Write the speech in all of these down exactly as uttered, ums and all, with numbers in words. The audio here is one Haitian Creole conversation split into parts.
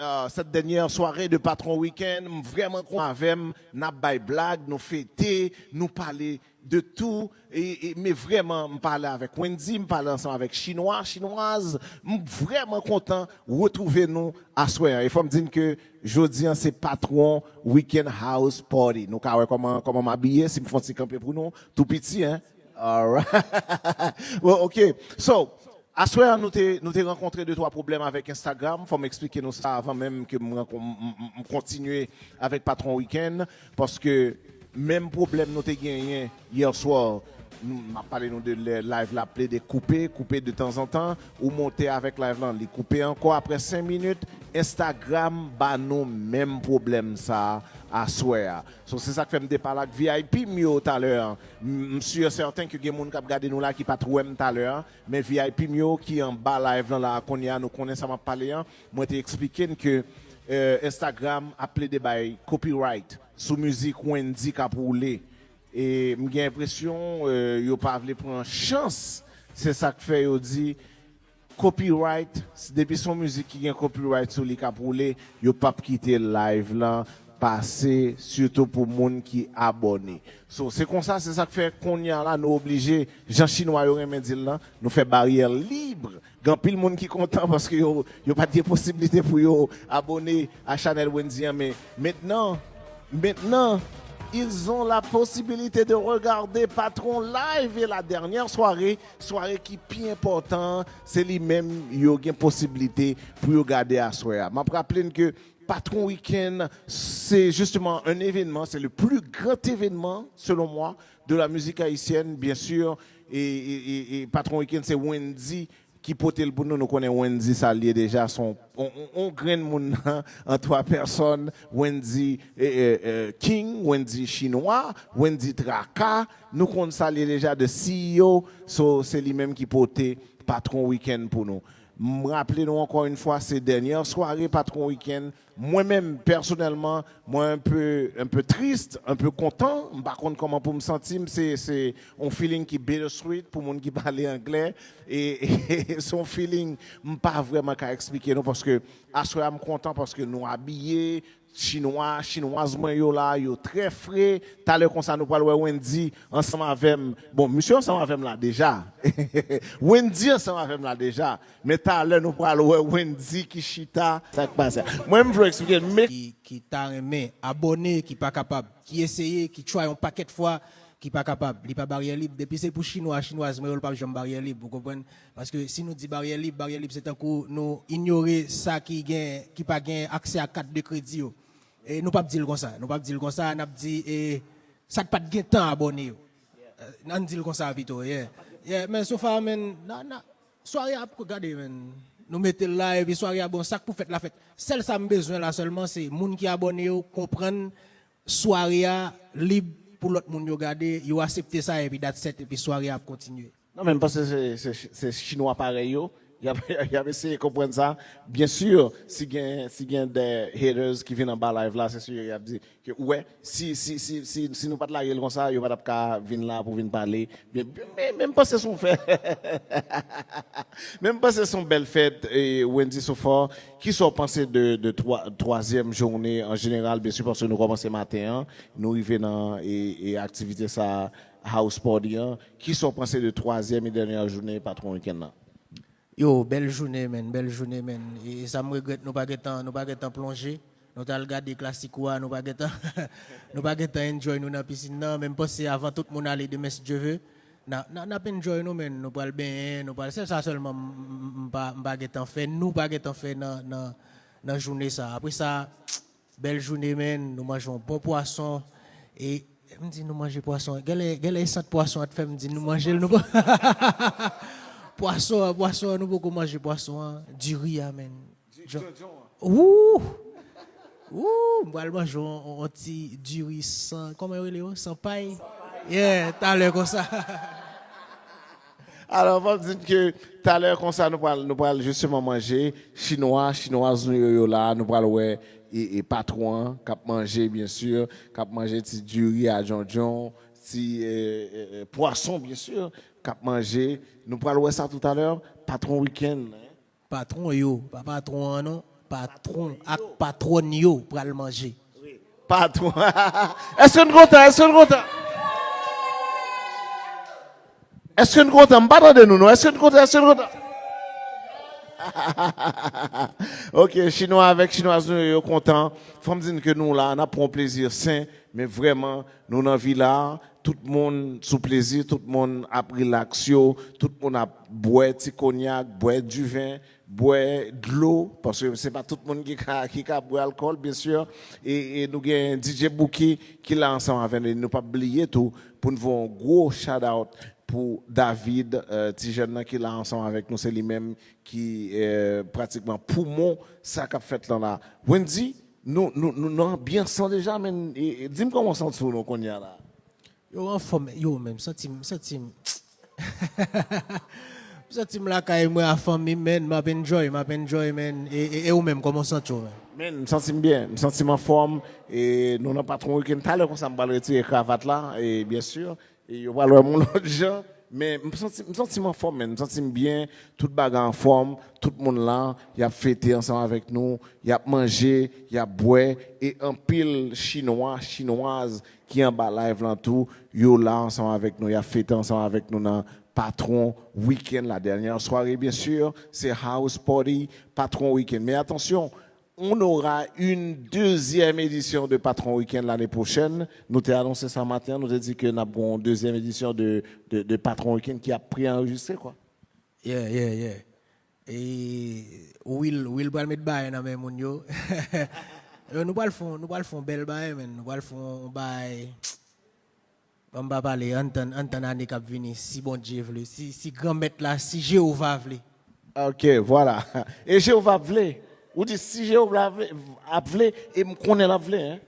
euh, cette dernière soirée de Patron Week-end. M vrèman kontan avè m. N ap bay blag, nou fete, nou pale de tout. E, e, men vrèman, m pale avèk Wendy, m pale ansanm avèk Chinwa, Chinwaz. M vrèman kontan retwouve nou aswè an. E fò m di n ke jodi an se Patron Week-end House Party. Nou ka wè kòman, kòman m abiye, si m fè yon ti kanpe pou nou. Tou piti, hein? Alright. Well, ok. So, aswè an, nou te, nou te rankontre de twa pwoblèm avèk Instagram. Fò m eksplike nou sa avan menm ke m rankon-, m, m, m kontinye avèk Patron Week-end. Paske menm pwoblèm nou te genyen yè swa, m ap pale nou de lè live la plede koupe, koupe de tanzantan, ou monte avèk live lan, li koupe ankò apre senk minit, Instagram ba nou menm pwoblèm sa a aswè a. So, se sa k fè m te pale ak V I P m yo talè a. M, m si e sèten ke gen moun k ap gade nou la ki pa t wè m talè a, men V I P m yo ki anba live lan la a kounye a, nou konnen sa m ap pale an. Mwen te eksplike n ke, eh, Instagram ap plede bay copyright sou mizik Wendy k ap woule. E m gen enpresyon, eh, yo pa vle pran chans. Se sa k fè yo di copyright, s-, depi se yon mizik ki gen copyright sou li k ap woule, yo p ap kite live lan pase, sitou pou moun ki abòne. So, se konsa, se sa k fè kounye a la, nou oblije, jan Chinwa yo renmen di l lan, nou fè baryè lib. Gen anpil moun ki kontan paske yo, yo pa t gen posiblite pou yo abòne a chanèl Wendy an, men mentnan, mentnan, ils ont la possibilité de regarder Patron Live et la dernière soirée, soirée ki pi enpòtan, se li menm yo gen posiblite pou yo gade aswè a. M ap raple n ke Patron Week-end, c'est justement un événement, c'est le plus grand événement, selon moi, de la musique haïtienne, bien sûr. E, e, e, e Patron Week-end, se Wendy ki pote l pou nou. Nou konnen Wendy sa l ye deja, se yon, on, on, on grenn moun nan, an twa pèsòn, Wendy, eh, eh, eh, King, Wendy Chinwa, Wendy Traka, nou konn sa l ye deja de C E O, so, se li menm ki pote Patron Week-end pou nou. M raple nou ankò yon fwa, se dènyè sware Patron Week-end. Mwen menm, pèsonèlman, mwen un peu, un peu triste, un peu kontan. M pa konn kòman pou m santi m. Se, se yon feeling ki bittersweet pou moun ki pale anglè. E, e se yon feeling m pa vrèman ka eksplike nou paske aswè a m kontan paske nou abiye, Chinwa, Chinwaz mwen yo la, yo trè fre. Talè konsa nou pral wè Wendy ansanm avè m. Bon, misye ansanm avè m la deja. Wendy ansanm avè m la deja. Men talè nou pral wè Wendy ki chita. Sa k pase? Mwen m vle eksplike, men ki, ki ta renmen abòne, ki pa kapab, ki eseye, ki try yon pakèt fwa, ki pa kapab. Li pa baryè lib. Depi se pou Chinwa, Chinwaz mwen yo, l p ap janm baryè lib, ou konprann? Paske si nou di baryè lib, baryè lib se tankou nou inyore sa ki gen, ki pa gen aksè a kat de kredi yo. E nou p ap di l konsa. Nou p ap di l konsa, n ap di, e, sa k pa t gen tan abòne yo. Eh, ann di l konsa pito, yeah. Yeah, men so far, men, na, na, sware a ap gade, men. Nou mete l la, epi sware a bon, sa k pou fèt la fèt. Sèl sa m bezwen la sèlman, se moun ki abòne yo konprann sware a lib pou lòt moun yo gade, yo aksepte sa, epi that's it, epi sware a ap kontinye. Non, men m panse se, se, se Chinwa parèy yo. Y ap, y ap eseye konprann sa. Byen si, si gen, si gen de haters ki vin anba live la, se si y ap di ke, ou wè, si, si, si, si, si nou pa t lage l konsa, yo pa t ap ka vin la pou vin pale. Byen, men, men m panse se yon fè. Men m panse se yon bèl fèt, e, Wendy Sofor. Kisa w panse de, de twa-, twazyèm jounen an jeneral, byen si, paske nou kòmanse maten an, nou rive nan, e, e aktivite sa, house party an. Kisa w panse de twazyèm e dènyè jounen Patron Weekend lan? Yo, bèl jounen, man, bèl jounen, man. E, e sa m regrèt, nou pa gentan, nou pa gentan plonje. Nou t al gade klasiko a, nou pa gentan, nou pa gentan enjoy nou nan pisin nan. Men m panse avan tout moun ale demen, si Dye ve, n a, n a, n ap enjoy nou, man. Nou pral benyen, nou pral, se sa sèlman m, m, m pa, m pa gentan fè, nou pa gentan fè nan, nan, nan jounen sa. Apre sa, bèl jounen, man. Nou manje yon bon pwason. E, m di nou manje pwason. Genlè, genlè e sant pwason an t fè m di nou manje l, nou pa-, pwason an, pwason an, nou poko manje pwason an. Diri a, man. Jan-, wouh! Wouh! M pral manje yon, yon, yon ti diri san, kòman yo rele yo? San pay? Yeah, talè konsa. Alò, fò m di n ke talè konsa, nou pral, nou pral jisteman manje. Chinwa, chinwaz nou yo, yo la, nou pral wè, e, e patwon an k ap manje, byen si, k ap manje ti diri a djondjon, ti, e, e, e, pwason, byen si, k ap manje. Nou pral wè sa toutalè, Patron Weekend, hein. Patwon yo, pa patwon an non. patwon ak patwòn yo pral manje. Patwon. Èske n kontan? Èske n kontan? Èske n kontan? M pa tande nou, non. Èske n kontan? Èske n kontan? Ok, chinwa avèk chinwaz nou yo, yo kontan. Fò m di n ke nou la, n ap pran yon plezi sen, men vrèman, nou nan vila, tout moun sou plezi, tout moun ap rilaks yo, tout moun ap bwè ti konyak, bwè diven, bwè dlo, paske se pa tout moun ki ka, ki ka bwè alkòl, byen si. E, e nou gen D J Bouki ki la ansanm avè nou. E nou p ap bliye tou pou n voye yon gwo shout out pou David, euh, ti jèn nan ki la ansanm avèk nou. Se li menm ki, euh, pratikman poumon sa k ap fèt lan la. Wendy, nou, nou, nou nan anbyans lan deja, men, e, e, di m kòman w santi w non kounye a la? Yo, anfòm, yo, men, m santi m, m santi m, m santi m lakay mwen a fanmi m, men, m ap enjoy, m ap enjoy, men, e, e, e ou menm, kòman w santi w, men? Men, m santi m byen, m santi m anfòm, e nou nan Patwon Weekend. Talè konsa, m pral retire kravat la, e byen si, e yo pral wè m yon lòt jan, men m santi, m santi m anfòm, men m santi m byen, tout bagay anfòm, tout moun la, y ap fete ansanm avèk nou, y ap manje, y ap bwè, e anpil chinwa, chinwaz ki anba live lan tou, yo la ansanm avèk nou, y ap fete ansanm avèk nou nan Patwon Weekend, la dernière soirée, bien sûr, c'est House Party, Patwon Weekend. Men atansyon, on aura une deuxième édition de Patwon Weekend l'année prochaine. Nou te anonse sa maten, nou te di ke n ap gen yon dezyèm edisyon de, de, de Patwon Weekend ki ap pre-anrejistre, kwa. Yeah, yeah, yeah. E Will, Will pral met bagay nan men moun yo. Yo, nou pral fè, nou pral fè yon bèl bagay, men. Nou pral fè yon bagay. Ban m pa pale, ann tann, ann tann ane k ap vini, si Bondye vle, si, si Granmèt la, si Jewova vle. Ok, vwala. E Jewova ap vle. Ou di si Jewova vle, ap vle, e m konnen l ap vle, hein.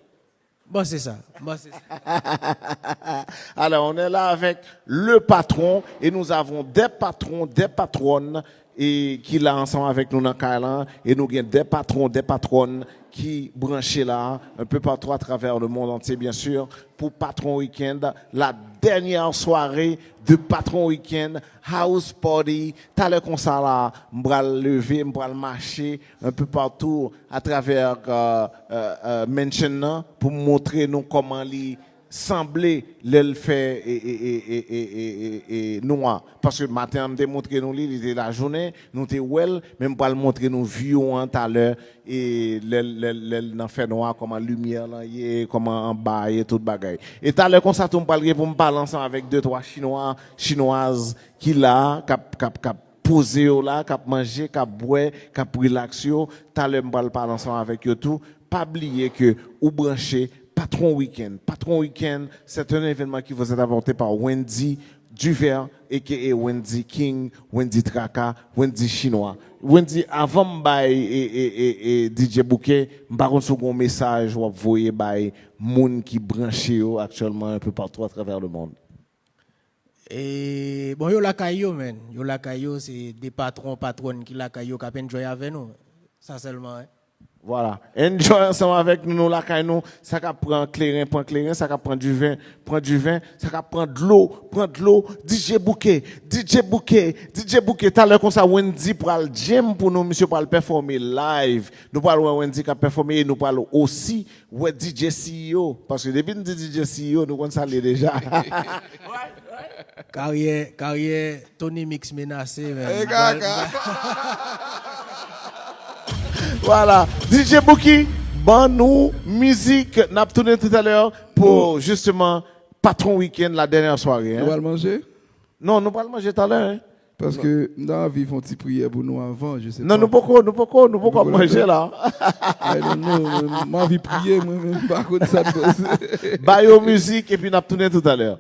Bon, c'est ça. Bon, c'est ça. Alors, on est là avec le patron et nous avons des patrons, des patronnes et ki la ansanm avèk nou nan kay la, e nou gen des patrons, des patronnes ki branche la, un peu partout à travers le monde entier, bien sûr, pour Patwon Weekend, la dernière soirée de Patwon Weekend, House Party. Talè konsa la, m pral leve, m pral mache un peu partout à travers, euh, euh, euh, mansion nan pou m montre nou kòman li sanble lè l fè, e, e, e, e, e, e, e, e, nwa. Paske maten an, m te montre nou li, li te lajounen, nou te wè l, men m pral montre nou view an talè, e lè l, lè l, lè l nan fènwa, kòman limyè lan ye, kòman anba a ye, tout bagay. E talè konsa tou, m pral gen pou m pale ansanm avèk de twa chinwa, chinwaz ki la, k ap, k ap, k ap poze yo la, k ap manje, k ap bwè, k ap rilaks yo. Talè m pral pale ansanm avèk yo tou. Pa bliye ke ou branche Patwon Weekend. Patwon Weekend, c'est un événement qui vous est apporté par Wendy Duvert, aka Wendy King, Wendy Traka, Wendy Chinwa. Wendy, avan m bay e, e, e, e D J Bouquet, m pa konn si w gen yon mesaj w ap voye bay moun ki branche yo aktyèlman un peu partout à travers le monde. E, bon, yo lakay yo, men. Yo lakay yo, se de patwon, patwòn ki lakay yo k ap enjoy avè nou. Sa sèlman, hein. Vwala. Enjoy ansanm avèk nou, nou lakay nou. Sa k ap pran kleren, pran kleren. Sa k ap pran diven, pran diven. Sa k ap pran dlo, pran dlo. D J Bouquet, D J Bouquet, D J Bouquet. Talè konsa, Wendy pral jam pou nou. Misye pral pèfòme live. Nou pral wè Wendy k ap pèfòme e nou pral osi wè D J C E O, paske depi n di D J C E O, nou konn sa l ye deja. Karyè, karyè Tony Mix menase, men. E kaka. Vwala, D J Bouki, ban nou mizik, n ap tounen toutalè pou, jisteman, Patwon Weekend, la dènyè sware, hein. Nou pral manje? Non, nou pral manje talè, hein. Paske m ta anvi fè yon ti priyè pou nou avan, je sais pas. Non, nou poko, nou poko, nou poko ap manje la. I don't know, mwen, m anvi priye, mwen, men m pa konn sa n panse. Ba yo mizik, epi n ap tounen toutalè.